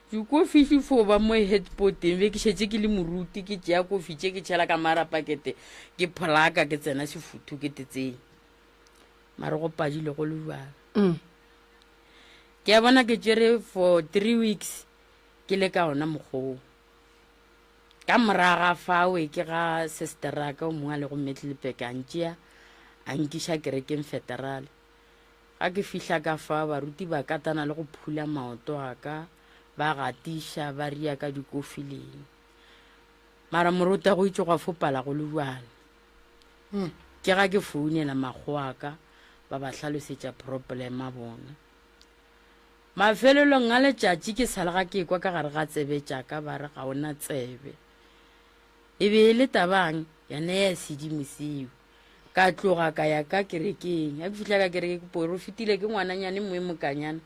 Dikofi di fo ba mo headpoteng be ke šetše ke le moruti ke tšea kofi tše ke tšhela ka mara pakete ke pholaka ke tsena sefuthu ke tetseng. Mare go padile go le bjalo. Mm. Ke a bona ke tšere for three weeks ke le ka ona mokgwa oo. Ka morago ga fawe ke ga sesteraka o mongwe a lego Middelburg a ntšea a nkiša kerekeng federale. Ga ke fihla ka fa baruti ba katana le go phula maoto a ka ba gatiša ba ria ka dikofi leng. Mara moruta go itše gwa fopala go le bjalo. Ke ga ke founela makgowa a ka ba ba hlalosetša problem a bona. Mafelelong a letšatši ke sa le ga ke ekwa ka gare ga tsebe tša ka ba re ga o na tsebe. E be e le tabang yona ya sedimo seo. Ka tloga ka ya ka kerekeng. Ga ke fihla ka kereke ke porofetile ke ngwananyane moe mokanyana.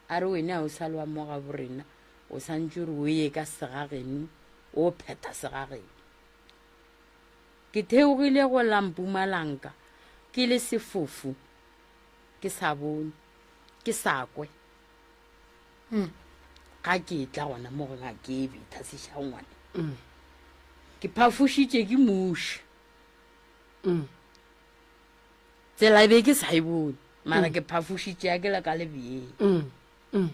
A re wene a o sa le wa mo ga borena, o santše re o ye ka segageno, o phetha segageno. Ke theogile go la Mpumalanga ke le sefofu, ke sa bone, ke sa kwe. Mm. Ga ke tla gona mo go ngake e betha sešago ngwana. Mm. Ke phafošitše ke muši. Mm. Tsela e be ke sa e bone, mara mm. ke phafošitše ya ke le ka lebjeng. Mm. Mm.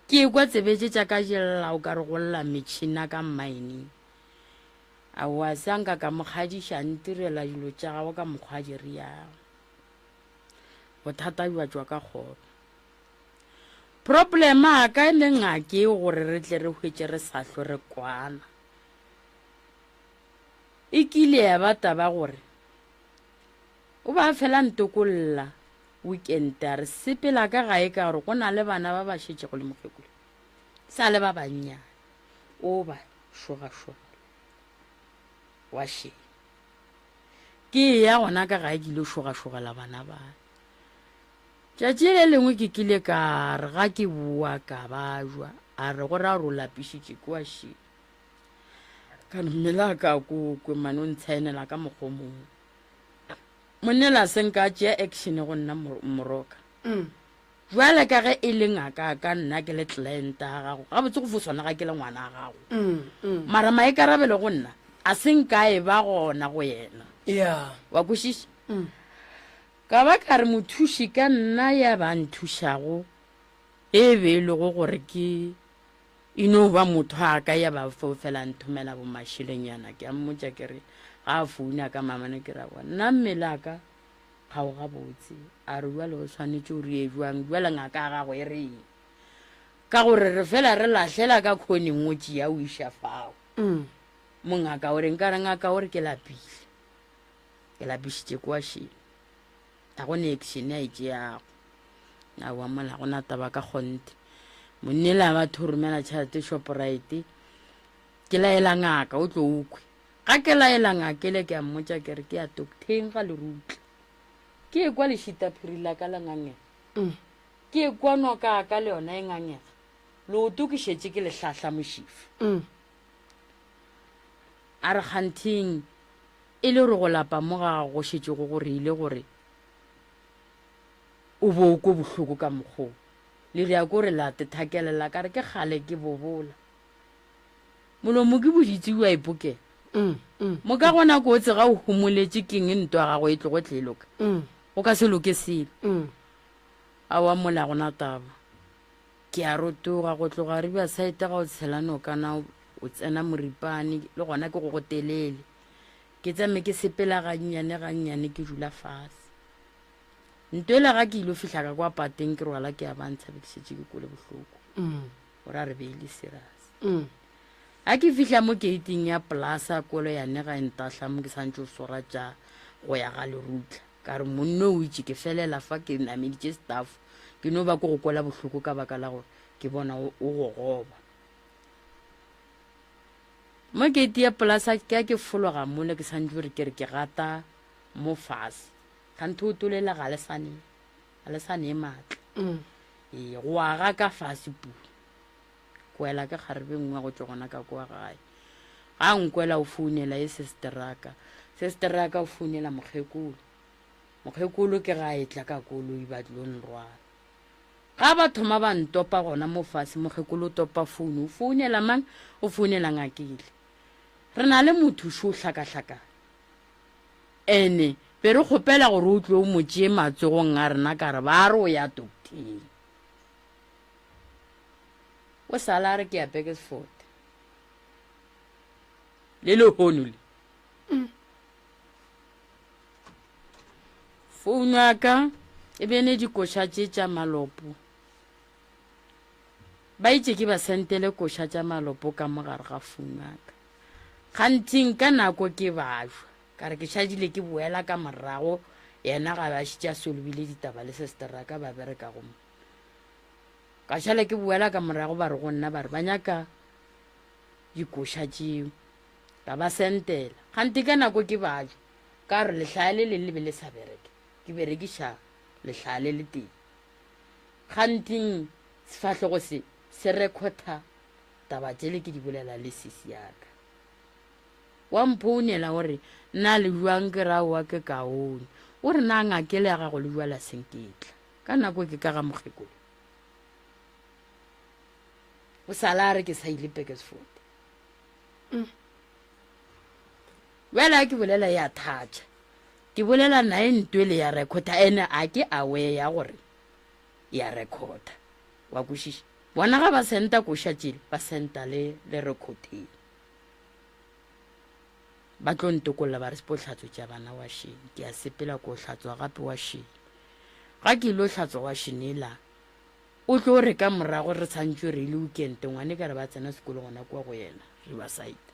Ke kwa tsebe tše tša ka jella o ka re go lla metšhina ka mmaeneng. Aowa se a nka ka mo kgadiša a ntirela dilo tša gagwe ka mokgwa a di riago. Bothata bja tšwa ka kgoro. Problem a ka le ngake gore re tle re hwetše re sa hlwe re kwana. E kile ya ba taba gore o ba fela ntokolla weekend a re sepela ka gae ka gore go na le bana ba ba šetšego le mokgekolo sa le ba bannyane o ba šogašogela wa šeng ke ya gona ka gae ke ile šogašogela bana ba tšatši le lengwe ke kile ka re ga ke boa ka ba jwa a re go ra gore o lapišitše ke wa šeng ka no mmele a ka ko kwe mane o ntshaenela ka mokgwa o mongwe monnela se nka tšea action go nna moroka mm. jwale ka ge e le ngaka ka nna ke le client ya gago gabotse go fo swana ga ke le ngwana wa gago mm, mm. mara maikarabelo go nna a se nka e ba gona go yena yeah. wa kwešiša mm. ka ba ka re mothuši ka nna ya ba nthušago e be e lego gore ke E no ba motho a ka ya ba fo fela nthomela bo mašelenyana ke a mmotša ke re ga a founa ka mamane ke ra wa nna mmele a ka ga o gabotse a re jale o swanetše o re jwang jale ngaka ya gago e reng ka gore re fela re lahlela ka khoneng o tšea o iša fao mm. mongaka o reng ka re ngaka o re ke lapile ke lapišitše kwa šeng Ga go ne action a e tšeago. Aowa mola go na taba ka kgonthe. Monnela ba tho romela tšhelete Shoprite. Ke laela ngaka o tlo o kwe. Ga ke laela ngaka ele ke a mmotša ke re ke ya docteng ga lerutla. Ke ekwa lešita phiri la ka la ngangega. Mm. Ke ekwa noka ka le yona e ngangega. Leoto ke šetše ke le hlahla mošifa. Mm. A re kganthing E le gore go lapa mo ga gago go šetše go go reile gore o bo o kwe bohloko ka mokgwa wo. Le rea ko re la tethakelela ka re ke kgale ke bobola. Molomo ke boditse o a ipokela. Mm, mm, Mo ka gona kotsi ga o homoletše keng ntwa gago e tlogo tle e loka. mm, Go ka se loke selo. mm. Aowa mola gona taba. Ke a rotoga go tloga Riverside ga o tshela nokana o tsena Moripane le gona ke go go telele. Ke tsame ke sepela gannyane gannyane ke dula fase. Ntwela ga ke ilo fihla ka kwa pateng ke rwala ke a bantsha be ke šetše ke kole bohloko. Mm. Gore a re be e le serious. Mm. Ga ke fihla mo gating ya polasa kolo yane ga e ntahla mo ke santse o swara tša go ya ga lerutla. Ka re monno o itše ke felela fa ke nameditše staff ke no ba ko go kwela bohloko ka baka la gore ke bona o gogoba. Mo keiti ya polasa ke ya ke fologa mole ke santse gore ke re ke gata mo fase ganthe o tolela ga le sane ga le sane maatla mm. ee go aga ka fase pu kwela ke kgarebe nngwe go tšwa gona ka kwa gae ga nkwela o founela e sesteraka sesteraka o founela mokgekolo mokgekolo ke ga e tla ka koloi ba tlo nrwala Ga ba thoma ba ntopa gona mo fase, mokgekolo o topa founu, o founela mang? O founela Ngakile. Re na le motho šo hlakahlakana. Ene be re kgopela gore o tlo o mo tšee matsogong a rena ka re ba re o ya tokteng. O sala a re ke ya Burgersfort. Le lehono le. Founu ya ka e bene dikoša tše tša malopo. Ba itše ke ba sentele koša tša malopo ka mo gare ga founu ya ka. Kganting ka nako ke bajwa, ka re ke šadile ke boela ka morago, yena ga ba šitše a solobile ditaba le sestera ka ba berekago mo. Ka šala ke boela ka morago ba re go nna ba re ba nyaka dikoša tšeo. Ka ba sentela. Kgante ka nako ke bajwa. Ka gore lehlaya le leng le be le sa bereke, ke berekiša lehlaya le letee. Kganting sefahlogo se se rekhotha taba tšele ke di bolela le sisi ya ka. Wa mphounela o re, Na le bjang? Ke re, Aowa ke kaone. O re, Na ngakele ya gago le bjala senketla? Ka nako ke ka ga mokgekolo. O sala a re ke sa ile Pekersford. Mm. Bjale a ke bolela ya thatša. Ke bolela naye ntwele ya rekhotha ene a ke aware ya gore ya rekhotha. Wa kwešiša? Bona ga ba senta koša tšele, ba senta le le rekhotheng. Ba tlo ntokolla ba re sepo hlatswe tša bana washene. Ke a sepela ko hlatswa gape washene. Ga ke ilo hlatswa washene ela, o tlo re ka morago re santšwe re ile weekend, ngwane ka re ba tsena sekolo gona kua go yena, Riverside.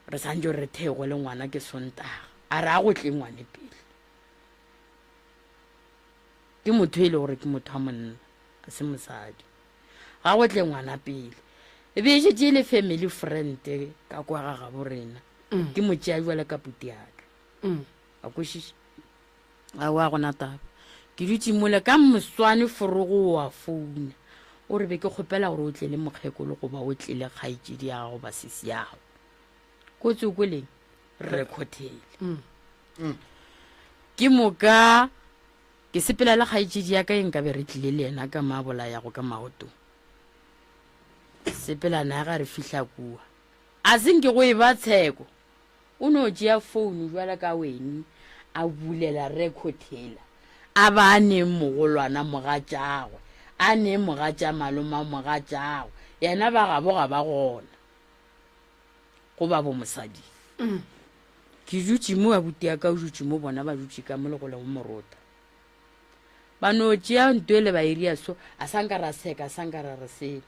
Re santšwe re thego le ngwana ke Sontaga. A re a go tle ngwane pele. Ke motho e le gore ke motho wa monna, a se mosadi. Ga go tle ngwana pele. E be e šetše e le family friend ka kwa ga gabo rena. Mm. Ke mo tšea jwale ka puti ya ka. Mm. A kwešiša? Aowa, ga gona taba. Ke dutše mole ka moswane forogo wa founa. O re be ke kgopela gore o tle le mokgekolo goba o tle le kgaetšedi ya gago goba sesi ya gago. Kotsi o kweleng? Re khothele. Mm. Mm. Ke moka ke sepela le kgaetšedi ya ka e nkabe re tlile le yena ka mabola yago ka maoto. Sepela naye ga re fihla kua. A se nke go e ba tsheko. O no tšea founu bjalo ka weni a bulela record hela a ba a neng mogolwana mogatšagwe a neng mogatša maloma mogatšagwe yena ba gabo ga ba gona go ba bo mosadi mm. Ke dutše mo abuti ya ka o dutše mo bona ba dutše ka mo le go lego morota ba no tšea nto ele ba iria so a sa nka ra seka a sa nka ra re selo.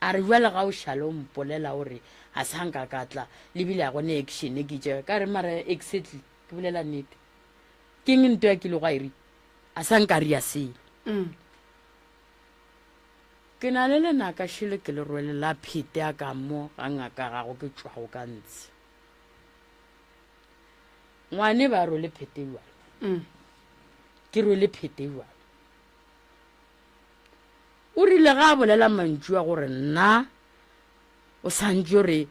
A re, Bjale ga o šale o mpolela o re ga sa nka ka tla, le bile ga go ne action ke itše. Ka re, Mara exactly, ke bolela nnete. Ke eng nto ya kilego a e ri? A sa nka ria selo. Ke na le lenaka šele ke le rwele la phete a ka mo ga ngaka gago ke tšwago ka ntshe. Ngwane ba rwele phete bjalo. Ke rwele phete bjalo. O rile ga a bolela mantšu a gore nna o santše re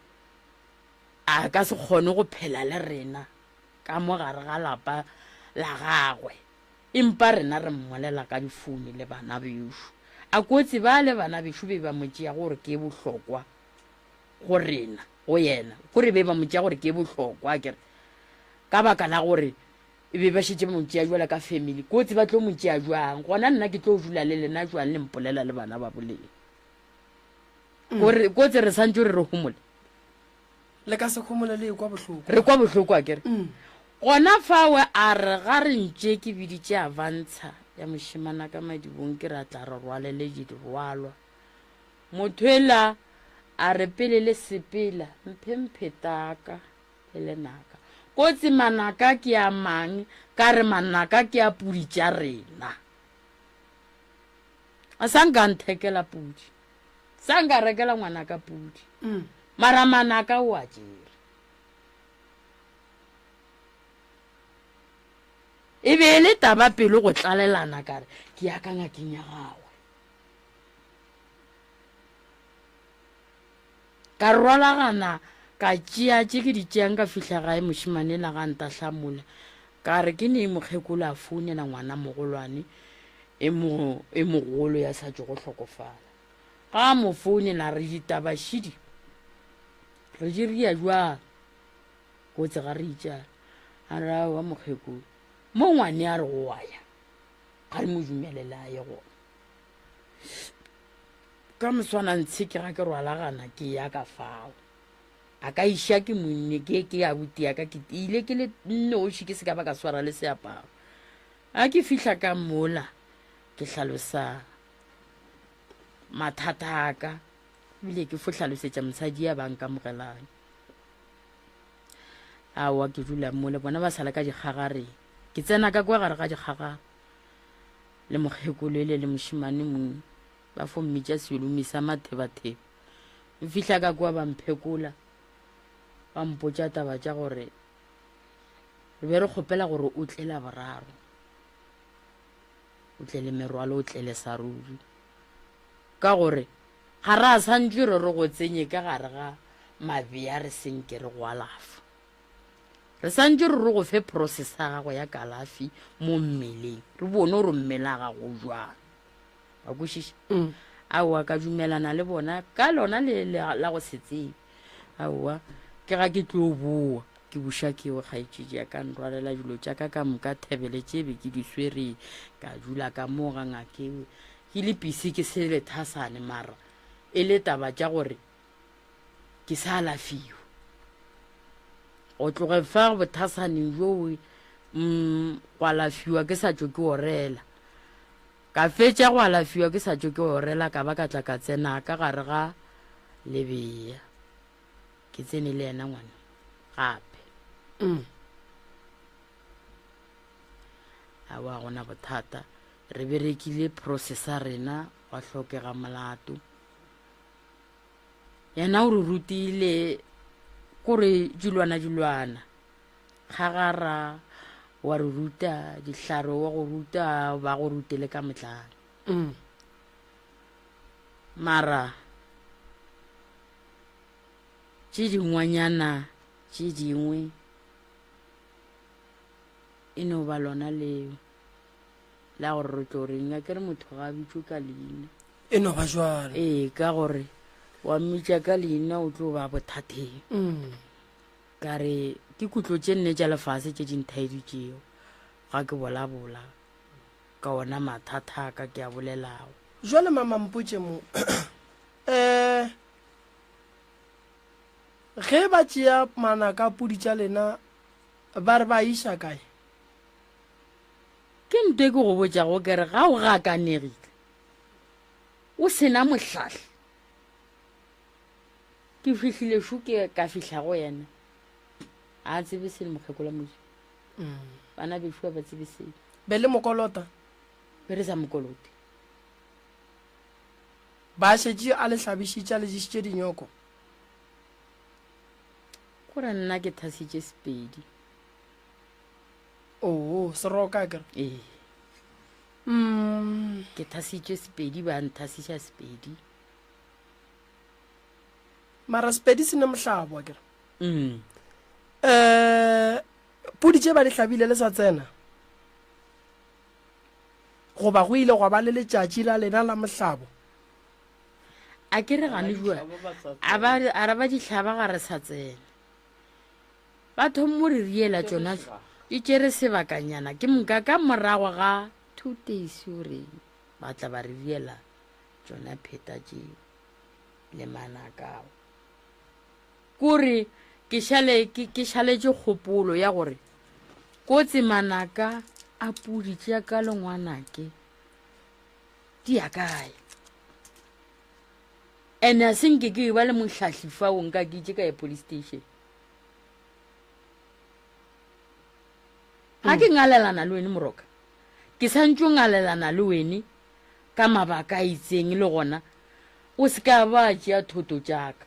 a ka se kgone go phela le rena ka mo gare ga lapa la gagwe, empa rena re mmolela ka difounu le bana bešo. A kotsi ba le bana bešo be ba mo tšea gore ke bohlokwa go rena, go yena, kore be ba mo tšea gore ke bohlokwa, akere, ka baka la gore E be ba šetše ba mo tšea jwalo ka family. Kotsi ba tlo mo tšea jwang? Gona nna ke tlo dula le lena jwang le mpolela le bana ba boleng? Mm. Kore kotsi re santse re re homole. Le ka se homole le kwa bohloko. Re kwa bohloko a kere. Mm. Gona fawe a re ga re ntše ke biditše avantsha ya mošemana ka madibong ke re a tla re rwalele dirwalwa. Motho ela a re pele le sepela mphe mphetaka. Le lenaka. Kotsi manaka ke a mang? Ka re manaka ke a pudi tša rena. A sa nka nthekela pudi. Sa nka rekela ngwanaka pudi. Mm. Mara manaka o a tšere. E be e le taba pelo go tlalelana ka re ke ya ka ngakeng ya gagwe. Ka rwalagana ka tšea tše ke di tšeang ka fihla gae mošemane ela ga ntahla mola. Ka re ke nee mokgekolo a founela ngwana mogolwane e mo e mogolo ya sa tšogo hlokofala. Ga a mo founela re ditaba šidi re di ria jwang kotsi ga re itšana. A re aowa mokgekolo mo ngwane a re go wa ya ga re mo dumelele a ye gona. Ka moswana ntshe ke ga ke rwalagana ke ya ka fao. A ka iša ke monne ke ke abuti ya ka ke ile ke le nnoši ke se ka ba ka swara le seaparo. A ke fihla ka mola ke hlalosa mathata a ka ebile ke fo hlalosetša mosadi ya ba nkamogelang. Aowa ke dula mola bona ba sala ka dikgagareng. Ke tsena ka kwa gare ga dikgagare le mokgekolo ele le mošemane mong ba fo mmitša selomi sa mathebatheba. Fihla ka kwa ba mphekola, ba mpotša taba tša gore Re be re kgopela gore o tle Laboraro, o tle le merwalo, o tle le sa ruri, ka gore ga re a santšwe re re go tsenye ka gare ga mabea re senke re go alafa. Re santše re re go fe process ya gago ya kalafi mo mmeleng, re bone gore mmele a gago o jwang. Wa kwešiša? Mm. Aowa, ka dumelana le bona ka lona le la go se tsebe. Aowa, ke ga ke tlo boa ke buša ke o kgaetšedi ya ka nrwalela dilo tša ka ka moka thebele tše be ke di swere ka dula ka moo ga ngakewe ke le pisi ke se lethasane mara e le taba tša gore ke sa alafiwa go tloge fa bothasaneng joo mm, go alafiwa ke sa tšo ke orela Ka fetša go alafiwa ke sa tšwe ke orela ka ba ka tla ka tsena ka gare ga lebea. Ke tsene le yena ngwana gape. Mm. Aowa gona bothata. Re berekile process ya rena gwa hlokega molato. Yena o re rutile kore dilwana dilwana. Kgagara wa re ruta dihlare wa go ruta ba go rute le ka motlana mm. mara tše dingwanyana tše dingwe e no ba lona leo la gore re tlo reng a kere motho ga a bitšwe ka leina e no ba jalo ee ka gore wa mmitša ka leina o tlo ba bothateng mm. Ka re, Ke kutlo tše nne tša lefase tše di nthaeditšego, ga ke bolabola ka ona mathata a ka ke a bolelago. Jwale mama mpotše mo, um ge ba tšea manaka a pudi tša lena ba re ba a iša kae? Ke nto e ke go botšago ke re ga o gakanegile, o se na mohlahli, Ke fihlile šo ke ka fihla go yena a tsebe selo mokgekolo moji mm. bana bešo ba tsebe selo be le mokolota be re sa mokolote ba šetše a le hlabišitše a le ješitše dinyoko kore nna ke thasitše sepedi oo oh, seroka kere ee mm. ke thasitše sepedi ba nthasiša sepedi Mara Sepedi se ne mohlabo akere. Mm. Eh pudi tše ba di hlabile le sa tsena. Goba go ile gwa ba le letšatši la lena la mohlabo. A ke re gane jua. A ba a ra ba di hlaba ga re sa tsena. Ba thommo re riela tšona di tšere sebakanyana ke moka ka morago ga 2 days o reng ba tla ba re riela tšona pheta tšeo. le manakao. Kore ke šale ke, ke šaletše kgopolo ya gore kotse manaka a pudi tša ka le ngwanake di ya kae. Ene a se nke ke ba le mohlahli fao nka ke itše ka ya police station. Ga ke ngalelana le wene moroka, ke santšo ngalelana le wene ka mabaka a itseng le gona o se ka ba tšea thoto tšaka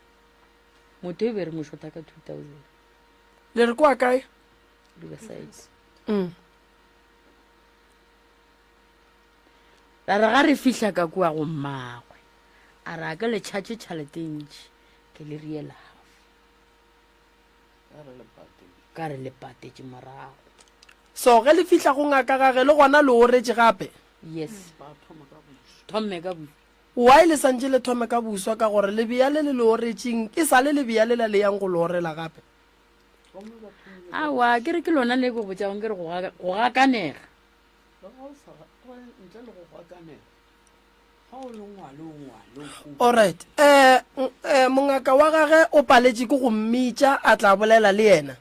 motho e be re mo shota ka 2000 le re kwa kae riverside mm. ra re ga re fihla ka kua go mmagwe a re a ka le tšhatše tšhalete e ntši ke le riela half ka re le patetše morago so ge le fihla go ngaka gage le gona le oretše gape yes thomme ka buswa why le santše le thome ka buswa ka gore lebea le le le oretšeng e sa le lebea le la le yang go le orela gape awa ke re ke lona le ko botšago ke re go gakanega Alright. Eh, eh, mongaka wa gage o paletše ke go mmitša a tla bolela le yena.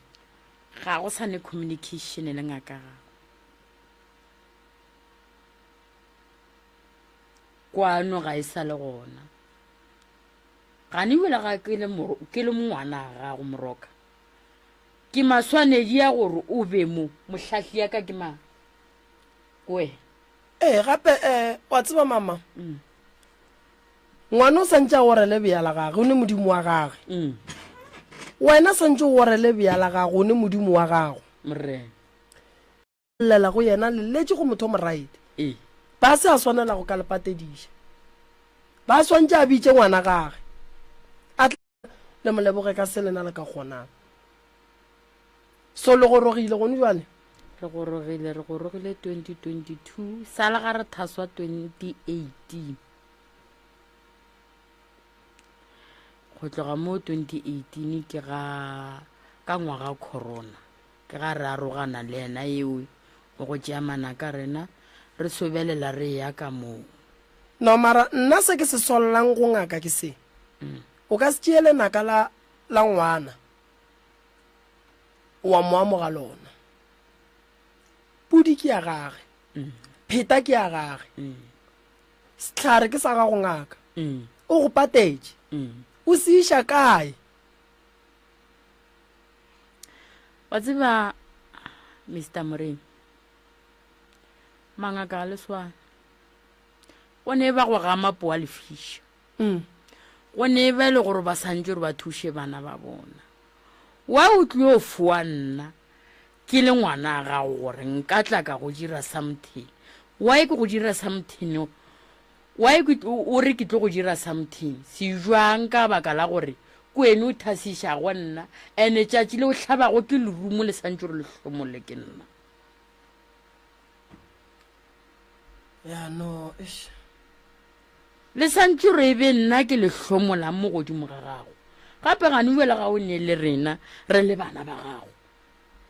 Ga go sa ne communication le ngaka gago. Kwano ga e sa le gona. Gane bjale ga ke le ke le mongwana gago moroka. Ke maswanedi ya gore o be mo mohlahli ya ka ke mang? Kwe. Ee, gape, eh, wa tseba, mama, mm. ngwana o santse a orele bea la gage, o ne modimo wa gage. Mm. Wena santse o orele bea la gago, o ne modimo wa gago. Morena. Llela go yena, le lletše go motho o moraete. Ee. Ba se a swanela go ka le patediša. Ba swantše a bitše ngwana gage, a tle le mo leboge ka se lena le ka kgonang. So le gorogile gone jwale? Re gorogile, re gorogile 2022, sa le ga re thaswa 2018. Go tloga mo 2018 ke ga ka ngwaga corona. Ke ga re arogana le yena eo o go tšea manaka rena re sobelela re eya ka moo. No mara nna se ke se sollang go ngaka ke se, o ka se tšee lenaka la la ngwana wa mo amoga lona. Pudi ke ya gage, pheta ke ya gage, sehlare ke sa gago ngaka. O go patetše, o se iša kae? Wa tseba Mister Moremi, mangaka ga le swane. Go ne ba go gama poa lefiša. Mm. Go ne ba e le gore ba santse gore ba thuše bana ba bona. Wa o tlio foa nna ke le ngwana a gago gore nka tla ka go dira something. Why ke go dira something? Why ke o re ke tlo go dira something se jwang ka baka la gore ke wene o thasišago nna ene tšatši le o hlabago ke lerumo le santše gore le hlomolle ke nna. Ya no eish. Le santše gore e be nna ke le hlomolang mo godimo ga gago. Gape gane bjale ga o ne le rena re le bana ba gago.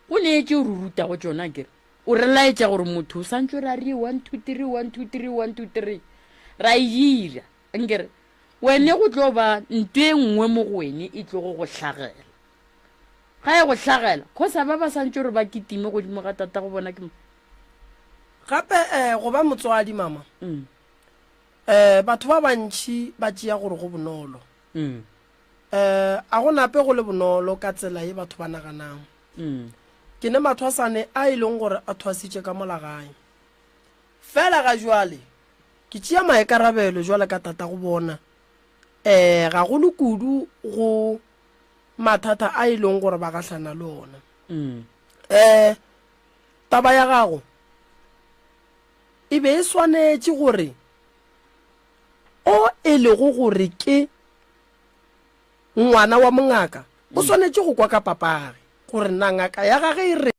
O neetše o re rutago tšona akere. O re laetša gore motho o santšwe ra re 1 2 3 1 2 3 1 2 3 ra e dira. Nkere wene go tlo ba nto e nngwe mo go wene e tlogo go hlagela. Ga e go hlagela, khosa ba ba santšwe gore ba kitime godimo ga tata go bona ke mo. Gape eh, go ba motswadi mama, Mm. eh, batho ba bantši ba tšea gore go bonolo. Mm. Eh, a go nape go le bonolo ka tsela ye batho ba naganang. Mm. Ke ne mathwasane a e leng gore a thwasitše ka mola gae. Fela ga jwale ke tšea maikarabelo jwale ka tatago bona, eh, gagolo kudu go mathata a e leng gore ba gahlana le ona. Mm. Eh, taba ya gago e be e swanetše gore o e lego gore ke ngwana wa mongaka o swanetše go kwa ka papage gore na ngaka ya gage e re.